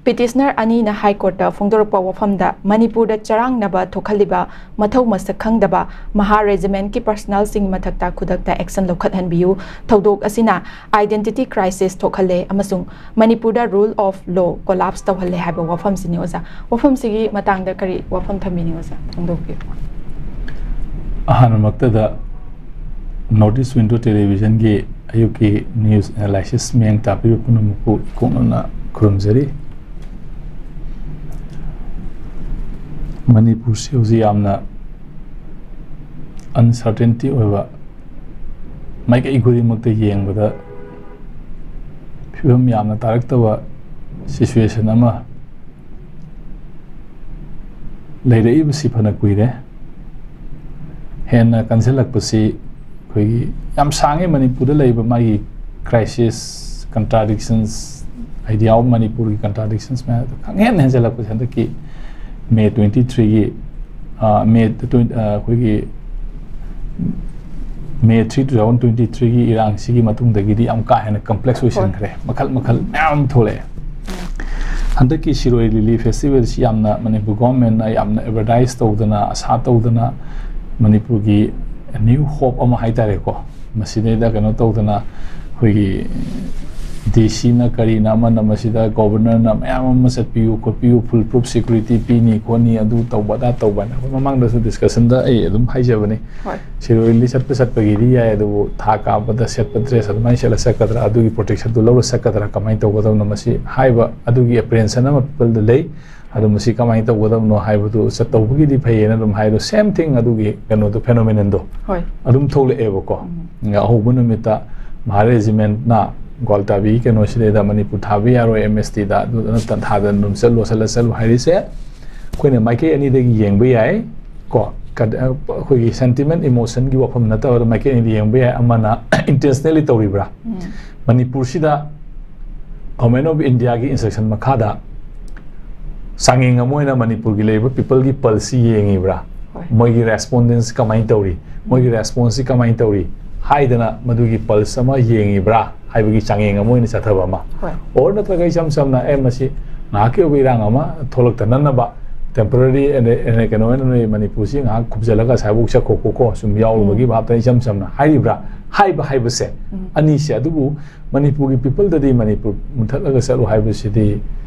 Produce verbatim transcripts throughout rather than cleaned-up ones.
ꯄꯤꯇꯤꯁꯅꯔ ꯑꯅꯤꯅ ꯍꯥꯏ ꯀꯣꯔꯠꯇ ꯐꯣꯡꯗꯣꯔꯛꯄ ꯋꯥꯐꯝꯗ ꯃꯅꯤꯄꯨꯔꯗ ꯆꯔꯥꯡꯅꯕ ꯊꯣꯛꯍꯜꯂꯤꯕ ꯃꯊꯧ ꯃꯁꯛ ꯈꯪꯗꯕ ꯃꯍꯥ ꯔꯦꯖꯤꯃꯦꯟꯠꯀꯤ ꯄꯔꯁꯅꯦꯜꯁꯤꯡꯒꯤ ꯃꯊꯛꯇ ꯈꯨꯗꯛꯇ ꯑꯦꯛꯁꯟ ꯂꯧꯈꯠꯍꯟꯕꯤꯌꯨ꯫ ꯊꯧꯗꯣꯛ ꯑꯁꯤꯅ ꯑꯥꯏꯗꯦꯟꯇꯤꯇꯤ ꯀ꯭ꯔꯥꯏꯁꯤꯁ ꯊꯣꯛꯍꯜꯂꯦ ꯑꯃꯁꯨꯡ ꯃꯅꯤꯄꯨꯔꯗ ꯔꯨꯜ ꯑꯣꯐ ꯂꯣ ꯀꯣꯂꯥꯞꯁ ꯇꯧꯍꯜꯂꯦ ꯍꯥꯏꯕ ꯋꯥꯐꯝꯁꯤꯅꯤ ꯑꯣꯖꯥ꯫ ꯋꯥꯐꯝꯁꯤꯒꯤ ꯃꯇꯥꯡꯗ ꯀꯔꯤ ꯋꯥꯐꯝ ꯊꯝꯕꯤꯅꯤꯡꯉꯤ ꯑꯣꯖꯥ? ꯐꯣꯡꯗꯣꯛꯄꯤꯌꯨ꯫ ꯑꯍꯥꯟꯕꯃꯛꯇꯗ ꯅꯣꯔꯠ ꯏꯁ ꯋꯤꯟꯗꯣ ꯇꯦꯂꯤꯚꯤꯖꯟꯒꯤ ꯑꯌꯨꯛꯀꯤ ꯅ꯭ꯌꯨꯁ ꯑꯦꯅꯥꯂꯥꯏꯁꯤꯁ ꯃꯤꯠꯌꯦꯡ ꯇꯥꯕꯤꯕ ꯄꯨꯝꯅꯃꯛꯄꯨ ꯏꯀꯣꯛꯅꯅ ꯈꯨꯔꯨꯝꯖꯔꯤ꯫ ꯃꯅꯤꯄꯨꯔꯁꯤ ꯍꯧꯖꯤꯛ ꯌꯥꯝꯅ ꯑꯟꯁꯔꯇꯦꯟꯇꯤ ꯑꯣꯏꯕ, ꯃꯥꯏꯀꯩ ꯈꯨꯗꯤꯡꯃꯛꯇ ꯌꯦꯡꯕꯗ ꯐꯤꯕꯝ ꯌꯥꯝꯅ ꯇꯥꯔꯛꯇꯕ ꯁꯤꯆꯨꯋꯦꯁꯟ ꯑꯃ ꯂꯩꯔꯛꯏꯕꯁꯤ ꯐꯅ ꯀꯨꯏꯔꯦ꯫ ꯍꯦꯟꯅ ꯀꯟꯁꯤꯜꯂꯛꯄꯁꯤ ꯑꯩꯈꯣꯏꯒꯤ ꯌꯥꯝ ꯁꯥꯡꯉꯦ ꯃꯅꯤꯄꯨꯔꯗ ꯂꯩꯕ ꯃꯥꯒꯤ ꯀ꯭ꯔꯥꯏꯁꯤꯁ, ꯀꯟꯇ꯭ꯔꯥꯗꯤꯛꯁꯟꯁ, ꯑꯥꯏꯗꯤꯌꯥ ꯑꯣꯐ ꯃꯅꯤꯄꯨꯔꯒꯤ ꯀꯟꯇ꯭ꯔꯥꯗꯤꯛꯁꯟꯁ ꯃꯌꯥꯝꯗꯣ ꯈꯪꯍꯦꯟ ꯍꯦꯟꯖꯜꯂꯛꯄꯁꯦ ꯍꯟꯗꯛꯀꯤ ꯃꯦ ꯇ꯭ꯋꯦꯟꯇꯤ ꯊ꯭ꯔꯤꯒꯤ, ꯃꯦ ꯑꯩꯈꯣꯏꯒꯤ May three two thousand twenty ꯊ꯭ꯔꯤꯒꯤ ꯏꯔꯥꯡꯁꯤꯒꯤ ꯃꯇꯨꯡꯗꯒꯤꯗꯤ ꯌꯥꯝ ꯀꯥ ꯍꯦꯟꯅ ꯀꯝꯄ꯭ꯂꯦꯛꯁ ꯑꯣꯏꯁꯤꯟꯈ꯭ꯔꯦ꯫ ꯃꯈꯜ ꯃꯈꯜ ꯃꯌꯥꯝ ꯑꯃ ꯊꯣꯛꯂꯛꯑꯦ꯫ ꯍꯟꯗꯛꯀꯤ ꯁꯤꯔꯣꯏ ꯂꯤꯂꯤ ꯐꯦꯁꯇꯤꯚꯦꯜꯁꯤ ꯌꯥꯝꯅ ꯃꯅꯤꯄꯨꯔ ꯒꯣꯔꯃꯦꯟꯅ ꯌꯥꯝꯅ ꯑꯦꯗꯚꯔꯇꯥꯏꯁ ꯇꯧꯗꯅ, ꯑꯁꯥ ꯇꯧꯗꯅ, ꯃꯅꯤꯄꯨꯔꯒꯤ ꯅ꯭ꯌꯨ ꯍꯣꯞ ꯑꯃ ꯍꯥꯏꯇꯥꯔꯦꯀꯣ, ꯃꯁꯤꯗꯩꯗ ꯀꯩꯅꯣ ꯇꯧꯗꯅ ꯑꯩꯈꯣꯏꯒꯤ ꯗꯤ ꯁꯤꯅ ꯀꯔꯤꯅ ꯑꯃꯅ ꯃꯁꯤꯗ ꯒꯣꯕꯔꯅꯔꯅ ꯃꯌꯥꯝ ꯑꯃ ꯆꯠꯄꯤꯌꯨ ꯈꯣꯠꯄꯤꯌꯨ, ꯐꯨꯜ ꯄ꯭ꯔꯨꯐ ꯁꯦꯀ꯭ꯌꯨꯔꯤꯇꯤ ꯄꯤꯅꯤ ꯈꯣꯠꯅꯤ, ꯑꯗꯨ ꯇꯧꯕ ꯑꯗꯥ ꯇꯧꯕ ꯍꯥꯏꯅ ꯑꯩꯈꯣꯏ ꯃꯃꯥꯡꯗꯁꯨ ꯗꯤꯁꯀꯁꯟꯗ ꯑꯩ ꯑꯗꯨꯝ ꯍꯥꯏꯖꯕꯅꯤ꯫ ꯍꯣꯏ꯫ ꯁꯤꯔꯣꯏ ꯂꯤꯂꯤ ꯆꯠꯄ ꯆꯠꯄꯒꯤꯗꯤ ꯌꯥꯏ, ꯑꯗꯨꯕꯨ ꯊꯥ ꯀꯥꯞꯄꯗ ꯁꯦꯠꯄ ꯗ꯭ꯔꯦꯁ ꯑꯗꯨꯃꯥꯏꯅ ꯁꯦꯠꯂ ꯆꯠꯀꯗ꯭ꯔꯥ, ꯑꯗꯨꯒꯤ ꯄ꯭ꯔꯣꯇꯦꯛꯁꯟꯗꯨ ꯂꯧꯔ ꯆꯠꯀꯗ꯭ꯔꯥ, ꯀꯃꯥꯏꯅ ꯇꯧꯒꯗꯕꯅꯣ, ꯃꯁꯤ ꯍꯥꯏꯕ ꯑꯗꯨꯒꯤ ꯑꯦꯄ꯭ꯔꯤꯍꯦꯟꯁꯟ ꯑꯃ ꯄꯤꯄꯜꯗ ꯂꯩ꯫ ꯑꯗꯣ ꯃꯁꯤ ꯀꯃꯥꯏꯅ ꯇꯧꯒꯗꯕꯅꯣ ꯍꯥꯏꯕꯗꯨ ꯆꯠꯇꯧꯕꯒꯤꯗꯤ ꯐꯩꯌꯦꯅ ꯑꯗꯨꯝ ꯍꯥꯏ꯫ ꯑꯗꯣ ꯁꯦꯝ ꯊꯤꯡ ꯑꯗꯨꯒꯤ ꯀꯩꯅꯣꯗꯣ, ꯐꯦꯅꯣꯃꯦꯅꯟꯗꯣ ꯍꯣꯏ꯫ ꯑꯗꯨꯝ ꯊꯣꯛꯂꯛꯑꯦꯕꯀꯣ꯫ ꯑꯍꯧꯕ ꯅꯨꯃꯤꯠꯇ ꯃꯍꯥ ꯔꯦꯖꯤꯃꯦꯟꯠꯅ ꯒ꯭ꯋꯥꯜꯇꯥꯕꯤꯒꯤ ꯀꯩꯅꯣꯁꯤꯗꯩꯗ ꯃꯅꯤꯄꯨꯔ ꯊꯥꯕ ꯌꯥꯔꯣꯏ ꯑꯦꯝ ꯑꯦꯁ ꯇꯤꯗ, ꯑꯗꯨ ꯅꯠꯇꯅ ꯊꯥꯗꯅ ꯑꯗꯨꯝ ꯆꯠꯂꯣ, ꯆꯠꯂ ꯆꯠꯂꯣ ꯍꯥꯏꯔꯤꯁꯦ ꯑꯩꯈꯣꯏꯅ ꯃꯥꯏꯀꯩ ꯑꯅꯤꯗꯒꯤ ꯌꯦꯡꯕ ꯌꯥꯏ ꯀꯣ꯫ ꯀꯗ-, ꯑꯩꯈꯣꯏꯒꯤ ꯁꯦꯟꯇꯤꯃꯦꯟ, ꯏꯃꯣꯁꯟꯒꯤ ꯋꯥꯐꯝ ꯅꯠꯇꯕꯗ ꯃꯥꯏꯀꯩ ꯑꯅꯤꯗ ꯌꯦꯡꯕ ꯌꯥꯏ꯫ ꯑꯃꯅ ꯏꯟꯇꯦꯟꯁꯅꯦꯂꯤ ꯇꯧꯔꯤꯕ꯭ꯔꯥ? ꯃꯅꯤꯄꯨꯔꯁꯤꯗ ꯒꯣꯔꯃꯦꯟ ꯑꯣꯐ ꯏꯟꯗꯤꯌꯥꯒꯤ ꯏꯟꯁꯇ꯭ꯔꯛꯁꯟ ꯃꯈꯥꯗ ꯆꯥꯡꯌꯦꯡ ꯑꯃ ꯑꯣꯏꯅ ꯃꯅꯤꯄꯨꯔꯒꯤ ꯂꯩꯔꯤꯕ ꯄꯤꯄꯜꯒꯤ ꯄꯜꯁꯁꯤ ꯌꯦꯡꯉꯤꯕ꯭ꯔꯥ? ꯍꯣꯏ꯫ ꯃꯣꯏꯒꯤ ꯔꯦꯁꯄꯣꯟꯗꯦꯟꯁ ꯀꯃꯥꯏꯅ ꯇꯧꯔꯤ? ꯃꯣꯏꯒꯤ ꯔꯦꯁꯄꯣꯟꯁꯁꯤ ꯀꯃꯥꯏꯅ ꯇꯧꯔꯤ? ꯍꯥꯏꯗꯅ ꯃꯗꯨꯒꯤ ꯄꯜꯁ ꯑꯃ ꯌꯦꯡꯉꯤꯕ꯭ꯔꯥ ꯍꯥꯏꯕꯒꯤ ꯆꯥꯡꯌꯦꯡ ꯑꯃ ꯑꯣꯏꯅ ꯆꯠꯊꯕ ꯑꯃ꯫ ꯍꯣꯏ꯫ ꯑꯣꯔ ꯅꯠꯇ꯭ꯔꯒ ꯏꯆꯝ ꯆꯝꯅ ꯑꯦ ꯃꯁꯤ ꯉꯥꯏꯍꯥꯛꯀꯤ ꯑꯣꯏꯕ ꯏꯔꯥꯡ ꯑꯃ ꯊꯣꯛꯂꯛꯇꯅꯅꯕ, temporary ꯑꯦꯟ-, ꯑꯦꯟ-, ꯀꯩꯅꯣ ꯑꯣꯏꯅ ꯅꯣꯏ ꯃꯅꯤꯄꯨꯔꯁꯤ ꯉꯥꯏꯍꯥꯛ ꯈꯨꯝꯖꯤꯜꯂꯒ ꯑꯁꯥꯏꯐꯥꯎ ꯆꯠꯈꯣꯀꯣ, ꯁꯨꯝ ꯌꯥꯎꯔꯨꯕꯒꯤ ꯚꯥꯞꯇ ꯏꯆꯝ ꯆꯝꯅ ꯍꯥꯏꯔꯤꯕ꯭ꯔꯥ ꯍꯥꯏꯕ ꯍꯥꯏꯕꯁꯦ ꯑꯅꯤꯁꯦ꯫ ꯑꯗꯨꯕꯨ ꯃꯅꯤꯄꯨꯔꯒꯤ ꯄꯤꯄꯜꯗꯗꯤ ꯃꯅꯤꯄꯨꯔ ꯃꯨꯊꯠꯂꯒ ꯆꯠꯂꯨ ꯍꯥꯏꯕꯁꯤꯗꯤ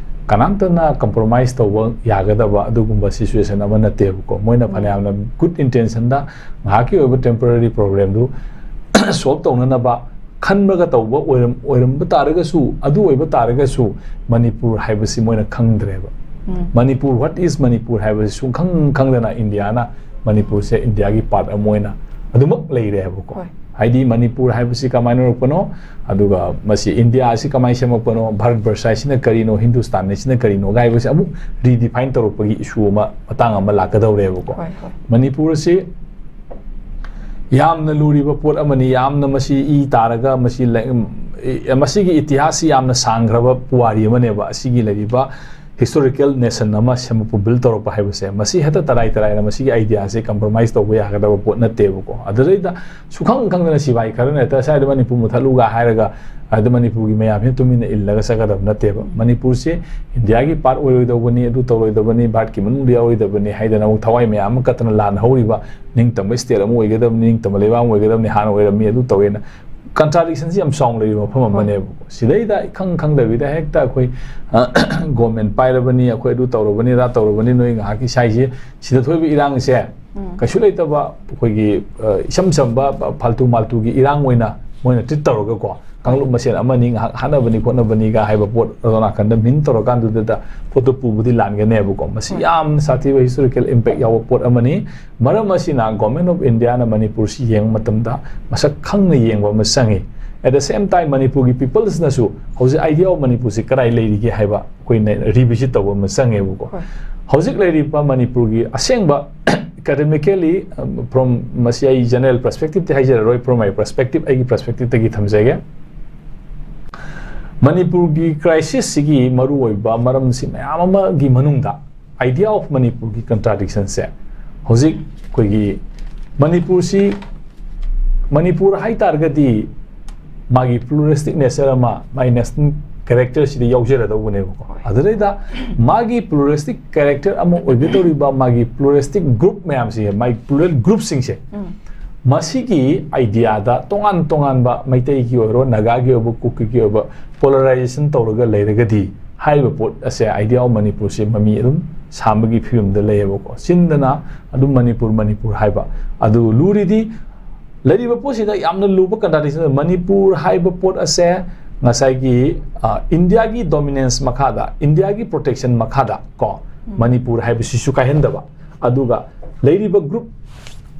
ꯀꯅꯥꯝꯇꯅ compromise ꯇꯧꯕ ꯌꯥꯒꯗꯕ ꯑꯗꯨꯒꯨꯝꯕ situation ꯑꯃ ꯅꯠꯇꯦꯕꯀꯣ꯫ ꯃꯣꯏꯅ ꯐꯅꯌꯥꯝꯅ good intentionꯗ ꯉꯥꯏꯍꯥꯛꯀꯤ ꯑꯣꯏꯕ temporary problemꯗꯨ solve ꯇꯧꯅꯅꯕ ꯈꯟꯕꯒ ꯇꯧꯕ ꯑꯣꯏꯔꯝ-, ꯑꯣꯏꯔꯝꯕ ꯇꯥꯔꯒꯁꯨ, ꯑꯗꯨ ꯑꯣꯏꯕ ꯇꯥꯔꯒꯁꯨ ꯃꯅꯤꯄꯨꯔ ꯍꯥꯏꯕꯁꯤ ꯃꯣꯏꯅ ꯈꯪꯗ꯭ꯔꯦꯕ꯫ ꯃꯅꯤꯄꯨꯔ, what is ꯃꯅꯤꯄꯨꯔ ꯍꯥꯏꯕꯁꯤ ꯁꯨꯡꯈꯪ ꯈꯪꯗꯅ ꯏꯟꯗꯤꯌꯥꯅ ꯃꯅꯤꯄꯨꯔꯁꯦ ꯏꯟꯗꯤꯌꯥꯒꯤ part ꯑꯃ ꯑꯣꯏꯅ ꯑꯗꯨꯃꯛ ꯂꯩꯔꯦ ꯍꯥꯏꯕꯀꯣ꯫ ꯍꯣꯏ꯫ ꯍꯥꯏꯗꯤ ꯃꯅꯤꯄꯨꯔ ꯍꯥꯏꯕꯁꯤ ꯀꯃꯥꯏꯅ ꯑꯣꯏꯔꯛꯄꯅꯣ, ꯑꯗꯨꯒ ꯃꯁꯤ ꯏꯟꯗꯤꯌꯥ ꯑꯁꯤ ꯀꯃꯥꯏꯅ ꯁꯦꯝꯃꯛꯄꯅꯣ, ꯚꯥꯔꯠ ꯕꯔꯁ ꯍꯥꯏꯁꯤꯅ ꯀꯔꯤꯅꯣ, ꯍꯤꯟꯗꯨꯁꯇꯥꯟ ꯍꯥꯏꯁꯤꯅ ꯀꯔꯤꯅꯣ ꯍꯥꯏꯕꯁꯤ ꯑꯃꯨꯛ redefine ꯇꯧꯔꯛꯄꯒꯤ issue ꯑꯃ, ꯃꯇꯥꯡ ꯑꯃ ꯂꯥꯛꯀꯗꯧꯔꯦꯕꯀꯣ꯫ ꯍꯣꯏ, ꯍꯣꯏ꯫ ꯃꯅꯤꯄꯨꯔ ꯑꯁꯤ ꯌꯥꯝꯅ ꯂꯨꯔꯤꯕ ꯄꯣꯠ ꯑꯃꯅꯤ꯫ ꯌꯥꯝꯅ ꯃꯁꯤ ꯏ ꯇꯥꯔꯒ ꯃꯁꯤ ꯂꯩ-, ꯎꯝ, ꯏ-, ꯃꯁꯤꯒꯤ ꯏꯇꯤꯍꯥꯁꯁꯤ ꯌꯥꯝꯅ ꯁꯥꯡꯈ꯭ꯔꯕ ꯄꯨꯋꯥꯔꯤ ꯑꯃꯅꯦꯕ꯫ ꯑꯁꯤꯒꯤ ꯂꯩꯔꯤꯕ historical nation ꯑꯃ ꯁꯦꯝꯃꯛꯄ, build ꯇꯧꯔꯛꯄ ꯍꯥꯏꯕꯁꯦ, ꯃꯁꯤ ꯍꯦꯛꯇ ꯇꯔꯥꯏ ꯇꯔꯥꯏꯅ ꯃꯁꯤꯒꯤ ideaꯁꯦ compromise ꯇꯧꯕ ꯌꯥꯒꯗꯕ ꯄꯣꯠ ꯅꯠꯇꯦꯕꯀꯣ꯫ ꯑꯗꯨꯗꯩꯗ ꯁꯨꯈꯪ ꯈꯪꯗꯅ ꯁꯤꯐꯥꯏ ꯈꯔꯅ ꯍꯦꯛꯇ "ꯁ꯭ꯋꯥꯏꯗ ꯃꯅꯤꯄꯨꯔ ꯃꯨꯊꯠꯂꯨꯒ" ꯍꯥꯏꯔꯒ ꯑꯗ ꯃꯅꯤꯄꯨꯔꯒꯤ ꯃꯌꯥꯝꯁꯤꯅ ꯇꯨꯃꯤꯟꯅ ꯏꯜꯂꯒ ꯆꯠꯀꯗꯕ ꯅꯠꯇꯦꯕ꯫ ꯃꯅꯤꯄꯨꯔꯁꯦ ꯏꯟꯗꯤꯌꯥꯒꯤ part ꯑꯣꯏꯔꯣꯏꯗꯧꯕꯅꯤ, ꯑꯗꯨ ꯇꯧꯔꯣꯏꯗꯕꯅꯤ, ꯚꯥꯔꯠꯀꯤ ꯃꯅꯨꯡꯗ ꯌꯥꯎꯔꯣꯏꯗꯕꯅꯤ ꯍꯥꯏꯗꯅ ꯑꯃꯨꯛ ꯊꯋꯥꯏ ꯃꯌꯥꯝ ꯑꯃ ꯀꯠꯇꯅ ꯂꯥꯟ ꯍꯧꯔꯤꯕ, ꯅꯤꯡꯇꯝꯕ state ꯑꯃ ꯑꯣꯏꯒꯗꯕꯅꯤ, ꯅꯤꯡꯇꯝꯕ ꯂꯩꯕꯥꯛ ꯑꯃ ꯑꯣꯏꯒꯗꯕꯅꯤ, ꯍꯥꯟꯅ ꯑꯣꯏꯔꯝꯃꯤ, ꯑꯗꯨ ꯇꯧꯋꯦꯅ contradictionꯁꯤ ꯌꯥꯝ ꯆꯥꯎꯅ ꯂꯩꯔꯤꯕ ꯃꯐꯝ ꯑꯃꯅꯦꯕ꯫ ꯁꯤꯗꯩꯗ ꯏꯈꯪ ꯈꯪꯗꯕꯤꯗ ꯍꯦꯛꯇ ꯑꯩꯈꯣꯏ, ꯑ, government ꯄꯥꯏꯔꯕꯅꯤ, ꯑꯩꯈꯣꯏ ꯑꯗꯨ ꯇꯧꯔꯕꯅꯤ, ꯑꯗꯥ ꯇꯧꯔꯕꯅꯤ, ꯅꯣꯏ ꯉꯥꯏꯍꯥꯛꯀꯤ ꯁꯥꯏꯁꯦ ꯁꯤꯗ ꯊꯣꯛꯏꯕ ꯏꯔꯥꯡꯁꯦ ꯀꯩꯁꯨ ꯂꯩꯇꯕ ꯑꯩꯈꯣꯏꯒꯤ, ꯑ, ꯏꯆꯝ ꯆꯝꯕ ꯐꯥꯜꯇꯨ ꯃꯥꯜꯇꯨꯒꯤ ꯏꯔꯥꯡ ꯑꯣꯏꯅ ꯃꯣꯏꯅ treat ꯇꯧꯔꯒꯀꯣ, ꯀꯥꯡꯂꯨꯞ ꯃꯁꯦꯟ ꯑꯃꯅꯤ ꯉꯥꯏꯍꯥꯛ ꯍꯥꯠꯅꯕꯅꯤ ꯈꯣꯠꯅꯕꯅꯤꯒ ꯍꯥꯏꯕ ꯄꯣꯠ ꯑꯗꯣ ꯅꯥꯀꯟꯗ mean ꯇꯧꯔꯀꯥꯟꯗꯨꯗ ꯄꯣꯠꯇꯨ ꯄꯨꯕꯗꯤ ꯂꯥꯟꯒꯅꯦꯕꯀꯣ꯫ ꯃꯁꯤ ꯌꯥꯝꯅ ꯁꯥꯊꯤꯕ historical impact ꯌꯥꯎꯕ ꯄꯣꯠ ꯑꯃꯅꯤ꯫ ꯃꯔꯝ ꯑꯁꯤꯅ Government of Indiaꯅ ꯃꯅꯤꯄꯨꯔꯁꯤ ꯌꯦꯡꯕ ꯃꯇꯝꯗ ꯃꯁꯛ ꯈꯪꯅ ꯌꯦꯡꯕ ꯑꯃ ꯆꯪꯉꯤ꯫ At the same time, ꯃꯅꯤꯄꯨꯔꯒꯤ peopleꯁꯤꯅꯁꯨ ꯍꯧꯖꯤꯛ idea of ꯃꯅꯤꯄꯨꯔꯁꯤ ꯀꯗꯥꯏ ꯂꯩꯔꯤꯒꯦ ꯍꯥꯏꯕ ꯑꯩꯈꯣꯏꯅ revisit ꯇꯧꯕ ꯑꯃ ꯆꯪꯉꯦꯕꯀꯣ꯫ ꯍꯣꯏ꯫ ꯍꯧꯖꯤꯛ ꯂꯩꯔꯤꯕ ꯃꯅꯤꯄꯨꯔꯒꯤ ꯑꯁꯦꯡꯕ academically, um, from, ꯃꯁꯤ ꯑꯩ general perspectiveꯇꯤ ꯍꯥꯏꯖꯔꯔꯣꯏ, from my perspective, ꯑꯩꯒꯤ perspectiveꯇꯒꯤ ꯊꯝꯖꯒꯦ꯫ ꯃꯅꯤꯄꯨꯔꯒꯤ crisisꯁꯤꯒꯤ ꯃꯔꯨꯑꯣꯏꯕ ꯃꯔꯝꯁꯤ ꯃꯌꯥꯝ ꯑꯃꯒꯤ ꯃꯅꯨꯡꯗ idea of ꯃꯅꯤꯄꯨꯔꯒꯤ contradictionꯁꯦ ꯍꯧꯖꯤꯛ ꯑꯩꯈꯣꯏꯒꯤ ꯃꯅꯤꯄꯨꯔꯁꯤ, ꯃꯅꯤꯄꯨꯔ ꯍꯥꯏ ꯇꯥꯔꯒꯗꯤ ꯃꯥꯒꯤ pluralistic nature ꯑꯃ, ꯃꯥꯒꯤ national ꯀꯦꯔꯦꯛꯇꯔꯁꯤꯗ ꯌꯥꯎꯖꯔꯗꯧꯕꯅꯦꯕꯀꯣ꯫ ꯑꯗꯨꯗꯩꯗ ꯃꯥꯒꯤ ꯄ꯭ꯂꯨꯔꯦꯁꯇꯤꯛ ꯀꯦꯔꯦꯛꯇꯔ ꯑꯃ ꯑꯣꯏꯒꯗꯧꯔꯤꯕ ꯃꯥꯒꯤ ꯄ꯭ꯂꯨꯔꯦꯁꯇꯤꯛ ꯒ꯭ꯔꯨꯞ ꯃꯌꯥꯝꯁꯦ, ꯃꯥꯒꯤ ꯄ꯭ꯂꯨꯔꯦꯜ ꯒ꯭ꯔꯨꯞꯁꯤꯡꯁꯦ, ꯃꯁꯤꯒꯤ ꯑꯥꯏꯗꯤꯌꯥꯗ ꯇꯣꯉꯥꯟ ꯇꯣꯉꯥꯟꯕ ꯃꯩꯇꯩꯒꯤ ꯑꯣꯏꯔꯣ, ꯅꯥꯒꯥꯒꯤ ꯑꯣꯏꯕ, ꯀꯨꯀꯤꯒꯤ ꯑꯣꯏꯕ ꯄꯣꯂꯔꯥꯏꯖꯦꯁꯟ ꯇꯧꯔꯒ ꯂꯩꯔꯒꯗꯤ, ꯍꯥꯏꯔꯤꯕ ꯄꯣꯠ ꯑꯁꯦ, ꯑꯥꯏꯗꯤꯌꯥ ꯑꯣꯐ ꯃꯅꯤꯄꯨꯔꯁꯦ ꯃꯃꯤ ꯑꯗꯨꯝ ꯁꯥꯝꯕꯒꯤ ꯐꯤꯕꯝꯗ ꯂꯩꯌꯦꯕꯀꯣ꯫ ꯆꯤꯟꯗꯅ ꯑꯗꯨꯝ ꯃꯅꯤꯄꯨꯔ, ꯃꯅꯤꯄꯨꯔ ꯍꯥꯏꯕ꯫ ꯑꯗꯨ ꯂꯨꯔꯤꯗꯤ, ꯂꯩꯔꯤꯕ ꯄꯣꯠꯁꯤꯗ ꯌꯥꯝꯅ ꯂꯨꯕ ꯀꯟꯇ꯭ꯔꯥꯗꯤꯛꯁꯟ꯫ ꯃꯅꯤꯄꯨꯔ ꯍꯥꯏꯕ ꯄꯣꯠ ꯑꯁꯦ ꯉꯁꯥꯏꯒꯤ, ꯑ, ꯏꯟꯗꯤꯌꯥꯒꯤ ꯗꯣꯃꯤꯅꯦꯟꯁ ꯃꯈꯥꯗ, ꯏꯟꯗꯤꯌꯥꯒꯤ ꯄ꯭ꯔꯣꯇꯦꯛꯁꯟ ꯃꯈꯥꯗ ꯀꯣ, ꯃꯅꯤꯄꯨꯔ ꯍꯥꯏꯕꯁꯤꯁꯨ ꯀꯥꯏꯍꯟꯗꯕ, ꯑꯗꯨꯒ ꯂꯩꯔꯤꯕ ꯒ꯭ꯔꯨꯞ,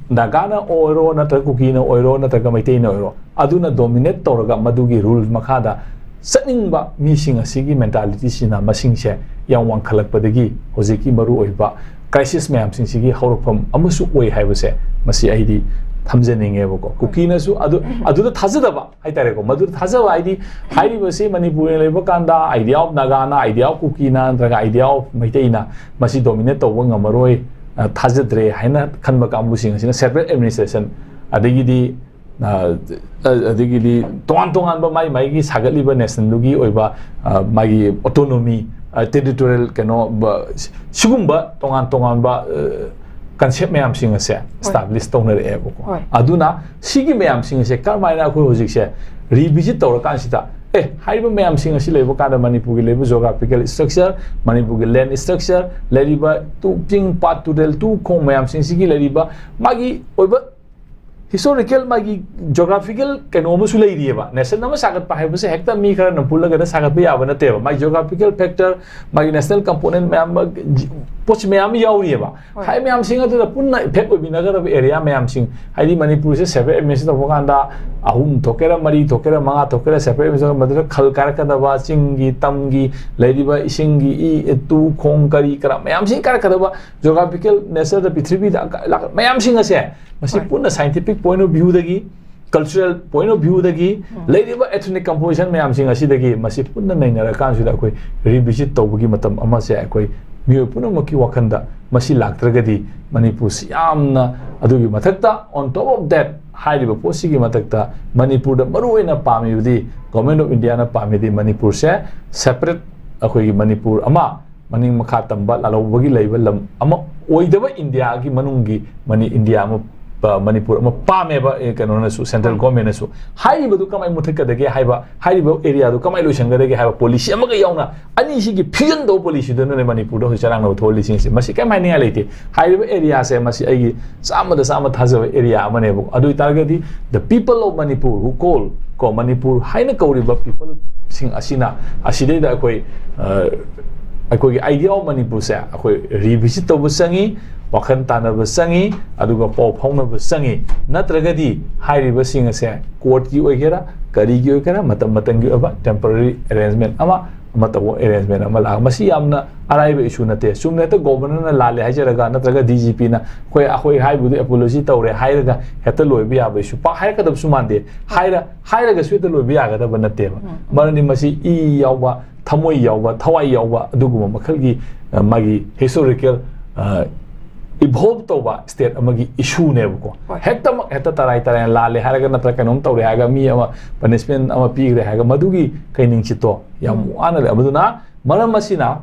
ꯅꯥꯒꯥꯅ ꯑꯣꯏꯔꯣ, ꯅꯠꯇ꯭ꯔꯒ ꯀꯨꯀꯤꯅ ꯑꯣꯏꯔꯣ, ꯅꯠꯇ꯭ꯔꯒ ꯃꯩꯇꯩꯅ ꯑꯣꯏꯔꯣ, ꯑꯗꯨꯅ ꯗꯣꯃꯤꯅꯦꯠ ꯇꯧꯔꯒ ꯃꯗꯨꯒꯤ ꯔꯨꯜ ꯃꯈꯥꯗ ꯆꯠꯅꯤꯡꯕ ꯃꯤꯁꯤꯡ ꯑꯁꯤꯒꯤ ꯃꯦꯟꯇꯥꯂꯤꯇꯤꯁꯤꯅ ꯃꯁꯤꯡꯁꯦ ꯌꯥꯝ ꯋꯥꯡꯈꯠꯂꯛꯄꯗꯒꯤ ꯍꯧꯖꯤꯛꯀꯤ ꯃꯔꯨꯑꯣꯏꯕ ꯀ꯭ꯔꯥꯏꯁꯤꯁ ꯃꯌꯥꯝꯁꯤꯡꯁꯤꯒꯤ ꯍꯧꯔꯛꯐꯝ ꯑꯃꯁꯨ ꯑꯣꯏ ꯍꯥꯏꯕꯁꯦ, ꯃꯁꯤ ꯑꯩꯗꯤ ꯊꯝꯖꯅꯤꯡꯉꯦꯕꯀꯣ꯫ ꯀꯨꯀꯤꯅꯁꯨ ꯑꯗꯨ, ꯑꯗꯨꯗ ꯊꯥꯖꯗꯕ ꯍꯥꯏꯇꯥꯔꯦꯀꯣ, ꯃꯗꯨꯗ ꯊꯥꯖꯕ ꯍꯥꯏꯗꯤ, ꯍꯥꯏꯔꯤꯕꯁꯤ ꯃꯅꯤꯄꯨꯔꯅ ꯂꯩꯕ ꯀꯥꯟꯗ idea of ꯅꯥꯒꯥꯅ, idea of ꯀꯨꯀꯤꯅ, ꯅꯠꯇ꯭ꯔꯒ idea of ꯃꯩꯇꯩꯅ ꯃꯁꯤ ꯗꯣꯃꯤꯅꯦꯠ ꯇꯧꯕ ꯉꯝꯃꯔꯣꯏ, ꯑ, ꯊꯥꯖꯗ꯭ꯔꯦ ꯍꯥꯏꯅ ꯈꯟꯕ ꯀꯥꯡꯕꯨꯁꯤꯡ ꯑꯁꯤꯅ ꯁꯦꯄꯔꯦꯠ ꯑꯦꯗꯃꯤꯅꯤꯁꯇ꯭ꯔꯦꯁꯟ, ꯑꯗꯒꯤꯗꯤ, ꯑ, ꯑ, ꯑꯗꯒꯤꯗꯤ ꯇꯣꯉꯥꯟ ꯇꯣꯉꯥꯟꯕ ꯃꯥꯏ ꯃꯥꯏꯒꯤ ꯁꯥꯒꯠꯂꯤꯕ ꯅꯦꯁꯅꯦꯜꯗꯨꯒꯤ ꯑꯣꯏꯕ, ꯑ, ꯃꯥꯒꯤ ꯑꯣꯇꯣꯅꯣꯃꯤ, ꯑ, ꯇꯦꯔꯤꯇꯣꯔꯤꯌꯦꯜ ꯀꯩꯅꯣ, ꯕ-, ꯁꯤꯒꯨꯝꯕ ꯇꯣꯉꯥꯟ ꯇꯣꯉꯥꯟꯕ, ꯑ, ꯀꯟꯁꯦꯞ ꯃꯌꯥꯝꯁꯤꯡ ꯑꯁꯦ ꯏꯁꯇꯥꯕ꯭ꯂꯤꯁ ꯇꯧꯅꯔꯛꯑꯦꯕꯀꯣ꯫ ꯍꯣꯏ꯫ ꯑꯗꯨꯅ ꯁꯤꯒꯤ ꯃꯌꯥꯝꯁꯤꯡ ꯑꯁꯦ ꯀꯔꯝꯍꯥꯏꯅ ꯑꯩꯈꯣꯏ ꯍꯧꯖꯤꯛꯁꯦ ꯔꯤꯚꯤꯖꯤꯠ ꯇꯧꯔꯀꯥꯟꯁꯤꯗ, ꯑꯦ, ꯍꯥꯏꯔꯤꯕ ꯃꯌꯥꯝꯁꯤꯡ ꯑꯁꯤ ꯂꯩꯕ ꯀꯥꯟꯗ ꯃꯅꯤꯄꯨꯔꯒꯤ ꯂꯩꯔꯤꯕ ꯖꯣꯒ꯭ꯔꯥꯐꯤꯀꯦꯜ ꯏꯁꯇ꯭ꯔꯛꯆꯔ, ꯃꯅꯤꯄꯨꯔꯒꯤ ꯂꯦꯟ ꯏꯁꯇ꯭ꯔꯛꯆꯔ, ꯂꯩꯔꯤꯕ ꯇꯨ-, ꯆꯤꯡ, ꯄꯥꯠ, ꯇꯨꯔꯦꯜ, ꯇꯨ, ꯈꯣꯡ ꯃꯌꯥꯝꯁꯤꯡꯁꯤꯒꯤ ꯂꯩꯔꯤꯕ ꯃꯥꯒꯤ ꯑꯣꯏꯕ ꯍꯤꯁꯇꯣꯔꯤꯀꯦꯜ, ꯃꯥꯒꯤ ꯖꯣꯒ꯭ꯔꯥꯐꯤꯀꯦꯜ ꯀꯩꯅꯣ ꯑꯃꯁꯨ ꯂꯩꯔꯤꯑꯕ꯫ ꯅꯦꯁꯟ ꯑꯃ ꯁꯥꯒꯠꯄ ꯍꯥꯏꯕꯁꯦ ꯍꯦꯛꯇ ꯃꯤ ꯈꯔꯅ ꯄꯨꯜꯂꯒꯗ ꯁꯥꯒꯠꯄ ꯌꯥꯕ ꯅꯠꯇꯦꯕ꯫ ꯃꯥꯒꯤ ꯖꯣꯒ꯭ꯔꯥꯐꯤꯀꯦꯜ ꯐꯦꯛꯇꯔ, ꯃꯥꯒꯤ ꯅꯦꯁꯅꯦꯜ ꯀꯝꯄꯣꯅꯦꯟ ꯃꯌꯥꯝ ꯑꯃ, ꯄꯣꯠꯁꯤ ꯃꯌꯥꯝ ꯑꯃ ꯌꯥꯎꯔꯤꯑꯕ꯫ ꯍꯣꯏ꯫ ꯍꯥꯏ ꯃꯌꯥꯝꯁꯤꯡ ꯑꯗꯨꯗ ꯄꯨꯟꯅ ꯏꯐꯦꯛ ꯑꯣꯏꯃꯤꯟꯅꯒꯗꯕ ꯑꯦꯔꯤꯌꯥ ꯃꯌꯥꯝꯁꯤꯡ, ꯍꯥꯏꯗꯤ ꯃꯅꯤꯄꯨꯔꯁꯦ ꯁꯦꯄꯔꯦꯠ ꯑꯦꯗꯃꯤꯅꯤꯁꯇ꯭ꯔꯦꯁꯟ ꯇꯧꯕ ꯀꯥꯟꯗ ꯑꯍꯨꯝ ꯊꯣꯛꯀꯦꯔꯥ, ꯃꯔꯤ ꯊꯣꯛꯀꯦꯔꯥ, ꯃꯉꯥ ꯊꯣꯛꯀꯦꯔꯥ, ꯁꯦꯄꯔꯦꯠ ꯑꯦꯗꯃꯤꯅꯤꯁꯇ꯭ꯔꯦꯁꯟ, ꯃꯗꯨꯗ ꯈꯜ ꯀꯥꯔꯛꯀꯗꯕ, ꯆꯤꯡꯒꯤ, ꯇꯝꯒꯤ, ꯂꯩꯔꯤꯕ ꯏꯁꯤꯡꯒꯤ, ꯏ, ꯇꯨ, ꯈꯣꯡ, ꯀꯔꯤ ꯀꯔꯥ ꯃꯌꯥꯝꯁꯤꯡ ꯀꯥꯔꯛꯀꯗꯕ, ꯖꯣꯒ꯭ꯔꯥꯐꯤꯀꯦꯜ ꯅꯦꯆꯔꯗ ꯄ꯭ꯔꯤꯊꯤꯕꯤꯗ ꯂꯥꯛ-, ꯃꯌꯥꯝꯁꯤꯡ ꯑꯁꯦ, ꯃꯁꯤ ꯍꯣꯏ꯫ ꯄꯨꯟꯅ scientific point of view ꯗꯒꯤ, cultural point of view ꯗꯒꯤ, ꯎꯝ꯫ ꯂꯩꯔꯤꯕ ethnic composition ꯃꯌꯥꯝꯁꯤꯡ ꯑꯁꯤꯗꯒꯤ ꯃꯁꯤ ꯄꯨꯟꯅ ꯅꯩꯅꯔꯀꯥꯟꯁꯤꯗ ꯑꯩꯈꯣꯏ ꯔꯤꯚꯤꯖꯤꯠ ꯇꯧꯕꯒꯤ ꯃꯇꯝ ꯑꯃꯁꯦ ꯑꯩꯈꯣꯏ ꯃꯤꯑꯣꯏ ꯄꯨꯝꯅꯃꯛꯀꯤ ꯋꯥꯈꯜꯗ ꯃꯁꯤ ꯂꯥꯛꯇ꯭ꯔꯒꯗꯤ ꯃꯅꯤꯄꯨꯔꯁꯤ ꯌꯥꯝꯅ, ꯑꯗꯨꯒꯤ ꯃꯊꯛꯇ, on top of that, ꯍꯥꯏꯔꯤꯕ ꯄꯣꯠꯁꯤꯒꯤ ꯃꯊꯛꯇ ꯃꯅꯤꯄꯨꯔꯗ ꯃꯔꯨꯑꯣꯏꯅ ꯄꯥꯝꯃꯤꯕꯗꯤ, Government of Indiaꯅ ꯄꯥꯝꯃꯤꯗꯤ ꯃꯅꯤꯄꯨꯔꯁꯦ separate, ꯑꯩꯈꯣꯏꯒꯤ ꯃꯅꯤꯄꯨꯔ ꯑꯃ, ꯃꯅꯤꯡ ꯃꯈꯥ ꯇꯝꯕ ꯂꯥꯜꯍꯧꯕꯒꯤ ꯂꯩꯕ ꯂꯝ ꯑꯃ ꯑꯣꯏꯗꯕ, ꯏꯟꯗꯤꯌꯥꯒꯤ ꯃꯅꯨꯡꯒꯤ ꯃꯅꯤ-, ꯏꯟꯗꯤꯌꯥ ꯑꯃ, ꯑ, ꯃꯅꯤꯄꯨꯔ ꯑꯃ ꯄꯥꯝꯃꯦꯕ, ꯑꯦ, ꯀꯩꯅꯣꯅꯁꯨ, central governmentꯅꯁꯨ꯫ ꯍꯥꯏꯔꯤꯕꯗꯨ ꯀꯃꯥꯏꯅ ꯃꯨꯊꯠꯀꯗꯒꯦ ꯍꯥꯏꯕ, ꯍꯥꯏꯔꯤꯕ areaꯗꯨ ꯀꯃꯥꯏꯅ ꯂꯣꯏꯁꯟꯒꯗꯒꯦ ꯍꯥꯏꯕ policy ꯑꯃꯒ ꯌꯥꯎꯅ, ꯑꯅꯤꯁꯤꯒꯤ fusionꯗꯧꯕ policyꯗꯨꯅꯅꯦ ꯃꯅꯤꯄꯨꯔꯗ ꯍꯧꯖꯤꯛ ꯆꯔꯥꯡꯅꯕ ꯊꯣꯛꯍꯜꯂꯤꯁꯤꯡꯁꯦ꯫ ꯃꯁꯤ ꯀꯔꯤꯝ ꯍꯥꯏꯅꯤꯡꯉꯥꯏ ꯂꯩꯇꯦ꯫ ꯍꯥꯏꯔꯤꯕ areaꯁꯦ, ꯃꯁꯤ ꯑꯩꯒꯤ ꯆꯥꯝꯃꯗ ꯆꯥꯝꯃ ꯊꯥꯖꯕ area ꯑꯃꯅꯦꯕ꯫ ꯑꯗꯨ ꯑꯣꯏꯇꯥꯔꯒꯗꯤ, the people of Manipur who call, ꯀꯣ, ꯃꯅꯤꯄꯨꯔ ꯍꯥꯏꯅ ꯀꯧꯔꯤꯕ peopleꯁꯤꯡ ꯑꯁꯤꯅ, ꯑꯁꯤꯗꯩꯗ ꯑꯩꯈꯣꯏ, ꯑ, ꯑꯩꯈꯣꯏꯒꯤ idea of ꯃꯅꯤꯄꯨꯔꯁꯦ ꯑꯩꯈꯣꯏ revisit ꯇꯧꯕ ꯆꯪꯉꯤ, ꯋꯥꯈꯜ ꯇꯥꯟꯅꯕ ꯆꯪꯉꯤ, ꯑꯗꯨꯒ ꯄꯥꯎ ꯐꯥꯎꯅꯕ ꯆꯪꯉꯤ꯫ ꯅꯠꯇ꯭ꯔꯒꯗꯤ ꯍꯥꯏꯔꯤꯕꯁꯤꯡ ꯑꯁꯦ courtꯀꯤ ꯑꯣꯏꯒꯦꯔꯥ, ꯀꯔꯤꯒꯤ ꯑꯣꯏꯒꯦꯔꯥ, ꯃꯇꯝ ꯃꯇꯝꯒꯤ ꯑꯣꯏꯕ temporary arrangement ꯑꯃ, ꯑꯃ ꯇꯧꯕ arrangement ꯑꯃ ꯂꯥꯛ-, ꯃꯁꯤ ꯌꯥꯝꯅ ꯑꯔꯥꯏꯕ issue ꯅꯠꯇꯦ꯫ ꯆꯨꯝꯅ ꯍꯦꯛꯇ governorꯅ ꯂꯥꯜꯂꯦ ꯍꯥꯏꯖꯔꯒ, ꯅꯠꯇ꯭ꯔꯒ DGPꯅ ꯑꯩꯈꯣꯏ, ꯑꯩꯈꯣꯏ ꯍꯥꯏꯕꯗꯨ apology ꯇꯧꯔꯦ ꯍꯥꯏꯔꯒ ꯍꯦꯛꯇ ꯂꯣꯏꯕ ꯌꯥꯕ issue, ꯄꯥꯛ ꯍꯥꯏꯔꯛꯀꯗꯕꯁꯨ ꯃꯥꯟꯗꯦ꯫ ꯍꯥꯏꯔ-, ꯍꯥꯏꯔꯒꯁꯨ ꯍꯦꯛꯇ ꯂꯣꯏꯕ ꯌꯥꯒꯗꯕ ꯅꯠꯇꯦꯕ꯫ ꯎꯝ, ꯎꯝ꯫ ꯃꯔꯝꯗꯤ ꯃꯁꯤ ꯏ ꯌꯥꯎꯕ, ꯊꯃꯣꯏ ꯌꯥꯎꯕ, ꯊꯋꯥꯏ ꯌꯥꯎꯕ ꯑꯗꯨꯒꯨꯝꯕ ꯃꯈꯜꯒꯤ, ꯑ, ꯃꯥꯒꯤ historical, ꯑ, evolve ꯇꯧꯕ state ꯑꯃꯒꯤ issueꯅꯦꯕꯀꯣ꯫ ꯍꯣꯏ꯫ ꯍꯦꯛꯇꯃꯛ, ꯍꯦꯛꯇ ꯇꯔꯥꯏ ꯇꯔꯥꯏꯅ ꯂꯥꯜꯂꯦ ꯍꯥꯏꯔꯒ, ꯅꯠꯇ꯭ꯔꯒ ꯀꯩꯅꯣꯝ ꯇꯧꯔꯦ ꯍꯥꯏꯔꯒ, ꯃꯤ ꯑꯃ punishment ꯑꯃ ꯄꯤꯈ꯭ꯔꯦ ꯍꯥꯏꯔꯒ, ꯃꯗꯨꯒꯤ ꯀꯩ ꯅꯤꯡꯁꯤꯠꯇꯣ ꯌꯥꯝ ꯎꯝ꯫ ꯋꯥꯅ ꯂꯩ꯫ ꯑꯗꯨꯅ ꯃꯔꯝ ꯑꯁꯤꯅ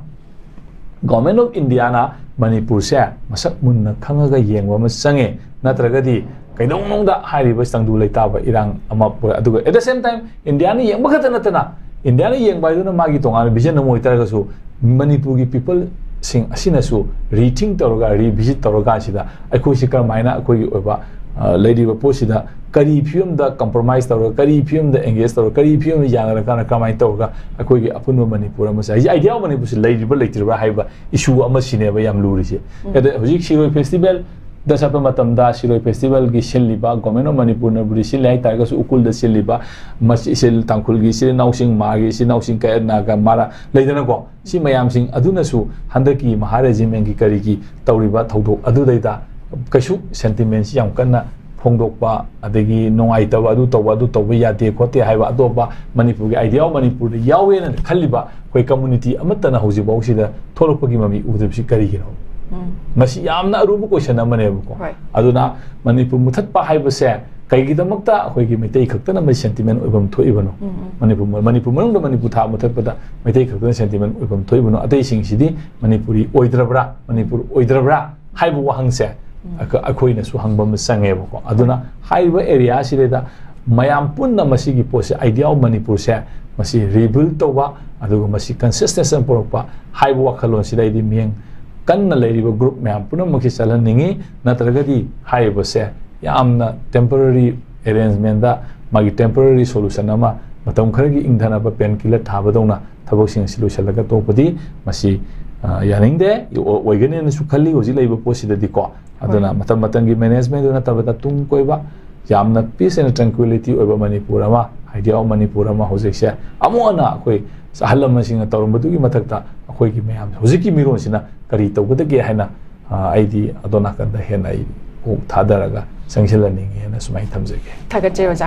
Government of Indiaꯅ ꯃꯅꯤꯄꯨꯔꯁꯦ ꯃꯁꯛ ꯃꯨꯟꯅ ꯈꯪꯉꯒ ꯌꯦꯡꯕ ꯑꯃ ꯆꯪꯉꯦ꯫ ꯅꯠꯇ꯭ꯔꯒꯗꯤ ꯀꯩꯗꯧꯅꯨꯡꯗ ꯍꯥꯏꯔꯤꯕ ꯇꯪꯗꯨ ꯂꯩꯇꯥꯕ ꯏꯔꯥꯡ ꯑꯃ ꯄꯨꯔꯛ-, ꯑꯗꯨꯒ at the same time Indiaꯅ ꯌꯦꯡꯕ ꯈꯛꯇ ꯅꯠꯇꯅ, Indiaꯅ ꯌꯦꯡꯕ ꯍꯥꯏꯗꯨꯅ ꯃꯥꯒꯤ ꯇꯣꯉꯥꯟꯕ vision ꯑꯃ ꯑꯣꯏꯇꯥꯔꯒꯁꯨ, ꯃꯅꯤꯄꯨꯔꯒꯤ peopleꯁꯤꯡ ꯑꯁꯤꯅꯁꯨ rethink ꯇꯧꯔꯒ, revisit ꯇꯧꯔꯀꯥꯟꯁꯤꯗ, ꯑꯩꯈꯣꯏꯁꯤ ꯀꯔꯝꯍꯥꯏꯅ ꯑꯩꯈꯣꯏꯒꯤ ꯑꯣꯏꯕ, ꯑ, ꯂꯩꯔꯤꯕ ꯄꯣꯠꯁꯤꯗ ꯀꯔꯤ ꯐꯤꯕꯝꯗ compromise ꯇꯧꯔꯒ, ꯀꯔꯤ ꯐꯤꯕꯝꯗ engage ꯇꯧꯔꯒ, ꯀꯔꯤ ꯐꯤꯕꯝꯗ ꯌꯥꯅꯔꯀꯥꯟꯗ ꯀꯃꯥꯏꯅ ꯇꯧꯔꯒ ꯑꯩꯈꯣꯏꯒꯤ ꯑꯄꯨꯟꯕ ꯃꯅꯤꯄꯨꯔ ꯑꯃꯁꯦ, ꯍꯧꯖꯤꯛ idea of ꯃꯅꯤꯄꯨꯔꯁꯤ ꯂꯩꯔꯤꯕ꯭ꯔꯥ ꯂꯩꯇ꯭ꯔꯤꯕ꯭ꯔꯥ ꯍꯥꯏꯕ issue ꯑꯃꯁꯤꯅꯦꯕ ꯌꯥꯝ ꯂꯨꯔꯤꯁꯦ꯫ ꯎꯝ꯫ ꯑꯗ ꯍꯧꯖꯤꯛ ꯁꯤꯔꯣꯏ festivalꯗ ꯆꯠꯄ ꯃꯇꯝꯗ, ꯁꯤꯔꯣꯏ festivalꯒꯤ ꯁꯤꯜꯂꯤꯕ, Government of ꯃꯅꯤꯄꯨꯔꯅꯕꯨꯗꯤ ꯁꯤꯜꯂꯤ ꯍꯥꯏ ꯇꯥꯔꯒꯁꯨ, ꯎꯈ꯭ꯔꯨꯜꯗ ꯁꯤꯜꯂꯤꯕ, ꯃꯁꯤ ꯁꯤꯜ-, ꯇꯥꯡꯈꯨꯜꯒꯤ ꯏꯆꯤꯜ ꯏꯅꯥꯎꯁꯤꯡ, ꯃꯥꯒꯤ ꯏꯆꯤꯜ ꯏꯅꯥꯎꯁꯤꯡ, ꯀꯌꯥꯠ ꯅꯥꯒꯥ, ꯃꯥꯔꯥ ꯂꯩꯗꯅꯀꯣ, ꯁꯤ ꯃꯌꯥꯝꯁꯤꯡ ꯑꯗꯨꯅꯁꯨ ꯍꯟꯗꯛꯀꯤ ꯃꯍꯥ regimentꯀꯤ ꯀꯔꯤꯒꯤ ꯇꯧꯔꯤꯕ ꯊꯧꯗꯣꯛ ꯑꯗꯨꯗꯩꯗ ꯀꯩꯁꯨ sentimentꯁꯤ ꯌꯥꯝ ꯀꯟꯅ ꯐꯣꯡꯗꯣꯛꯄ, ꯑꯗꯒꯤ ꯅꯨꯡꯉꯥꯏꯇꯕ, ꯑꯗꯨ ꯇꯧꯕ, ꯑꯗꯨ ꯇꯧꯕ ꯌꯥꯗꯦ ꯈꯣꯠꯇꯦ ꯍꯥꯏꯕ ꯑꯇꯣꯞꯄ ꯃꯅꯤꯄꯨꯔꯒꯤ Idea of ꯃꯅꯤꯄꯨꯔꯗ ꯌꯥꯎꯋꯦꯅ ꯈꯜꯂꯤꯕ ꯑꯩꯈꯣꯏ community ꯑꯃꯠꯇꯅ ꯍꯧꯖꯤꯛꯐꯥꯎꯁꯤꯗ ꯊꯣꯛꯂꯛꯄꯒꯤ ꯃꯃꯤ ꯎꯗ꯭ꯔꯤꯕꯁꯤ ꯀꯔꯤꯒꯤꯅꯣ? ꯎꯝ. ꯃꯁꯤ ꯌꯥꯝꯅ ꯑꯔꯨꯕ question ꯑꯃꯅꯦꯕꯀꯣ꯫ ꯍꯣꯏ. ꯑꯗꯨꯅ ꯃꯅꯤꯄꯨꯔ ꯃꯨꯊꯠꯄ ꯍꯥꯏꯕꯁꯦ ꯀꯩꯒꯤꯗꯃꯛꯇ ꯑꯩꯈꯣꯏꯒꯤ ꯃꯩꯇꯩ ꯈꯛꯇꯅ ꯃꯁꯤ sentiment ꯑꯣꯏꯐꯝ ꯊꯣꯛꯏꯕꯅꯣ? ꯎꯝ, ꯎꯝ. ꯃꯅꯤꯄꯨꯔ, ꯃꯅꯤꯄꯨꯔ ꯃꯅꯨꯡꯗ ꯃꯅꯤꯄꯨꯔ ꯊꯥ ꯃꯨꯊꯠꯄꯗ ꯃꯩꯇꯩ ꯈꯛꯇꯅ sentiment ꯑꯣꯏꯐꯝ ꯊꯣꯛꯏꯕꯅꯣ? ꯑꯇꯩꯁꯤꯡꯁꯤꯗꯤ ꯃꯅꯤꯄꯨꯔꯤ ꯑꯣꯏꯗ꯭ꯔꯕ꯭ꯔꯥ, ꯃꯅꯤꯄꯨꯔ ꯑꯣꯏꯗ꯭ꯔꯕ꯭ꯔꯥ ꯍꯥꯏꯕ ꯋꯥꯍꯪꯁꯦ ꯎꯝ. ꯑꯩꯈꯣ-, ꯑꯩꯈꯣꯏꯅꯁꯨ ꯍꯪꯕ ꯑꯃ ꯆꯪꯉꯦꯕꯀꯣ꯫ ꯑꯗꯨꯅ ꯍꯥꯏꯔꯤꯕ area ꯁꯤꯗꯩꯗ ꯃꯌꯥꯝ ꯄꯨꯟꯅ ꯃꯁꯤꯒꯤ ꯄꯣꯠꯁꯦ, Idea of ꯃꯅꯤꯄꯨꯔꯁꯦ, ꯃꯁꯤ rebuild ꯇꯧꯕ, ꯑꯗꯨꯒ ꯃꯁꯤ consciousness ꯑꯃ ꯄꯨꯔꯛꯄ ꯍꯥꯏꯕ ꯋꯥꯈꯜꯂꯣꯟꯁꯤꯗ ꯑꯩꯗꯤ ꯃꯤꯠꯌꯦꯡ ꯀꯟꯅ ꯂꯩꯔꯤꯕ group ꯃꯌꯥꯝ ꯄꯨꯝꯅꯃꯛꯁꯤ ꯆꯜꯍꯟꯅꯤꯡꯉꯤ꯫ ꯅꯠꯇ꯭ꯔꯒꯗꯤ ꯍꯥꯏꯔꯤꯕꯁꯦ ꯌꯥꯝꯅ temporary arrangement ꯗ ꯃꯥꯒꯤ temporary solution ꯑꯃ, ꯃꯇꯝ ꯈꯔꯒꯤ ꯏꯪꯊꯅꯕ pain killer ꯊꯥꯕꯗꯧꯅ ꯊꯕꯛꯁꯤꯡ ꯑꯁꯤ ꯂꯣꯏꯁꯤꯜꯂꯒ ꯇꯣꯛꯄꯗꯤ ꯃꯁꯤ, ꯑ, ꯌꯥꯅꯤꯡꯗꯦ, ꯑꯣ-, ꯑꯣꯏꯒꯅꯦꯅꯁꯨ ꯈꯜꯂꯤ ꯍꯧꯖꯤꯛ ꯂꯩꯕ ꯄꯣꯠꯁꯤꯗꯗꯤꯀꯣ꯫ ꯑꯗꯨꯅ ꯍꯣꯏ. ꯃꯇꯝ ꯃꯇꯝꯒꯤ management ꯗꯨ ꯅꯠꯇꯕꯗ ꯇꯨꯡ ꯀꯣꯏꯕ, ꯌꯥꯝꯅ peace and tranquility ꯑꯣꯏꯕ ꯃꯅꯤꯄꯨꯔ ꯑꯃ, Idea of ꯃꯅꯤꯄꯨꯔ ꯑꯃ ꯍꯧꯖꯤꯛꯁꯦ ꯑꯃꯨꯛ ꯍꯟꯅ ꯑꯩꯈꯣꯏ ꯑꯍꯜ ꯂꯃꯟꯁꯤꯡꯅ ꯇꯧꯔꯝꯕꯗꯨꯒꯤ ꯃꯊꯛꯇ ꯑꯩꯈꯣꯏꯒꯤ ꯃꯌꯥꯝ ꯍꯧꯖꯤꯛꯀꯤ ꯃꯤꯔꯣꯟꯁꯤꯅ ꯀꯔꯤ ꯇꯧꯒꯗꯒꯦ ꯍꯥꯏꯅ, ꯑ, ꯑꯩꯗꯤ ꯑꯗꯣꯝ ꯅꯥꯀꯟꯗ ꯍꯦꯟꯅ ꯑꯩ ꯀꯣꯛ ꯊꯥꯗꯔꯒ ꯆꯪꯁꯤꯜꯍꯟꯅꯤꯡꯉꯤ ꯍꯥꯏꯅ ꯁꯨꯃꯥꯏꯅ ꯊꯝꯖꯒꯦ꯫ ꯊꯥꯒꯠꯆꯩ ꯑꯣꯖꯥ꯫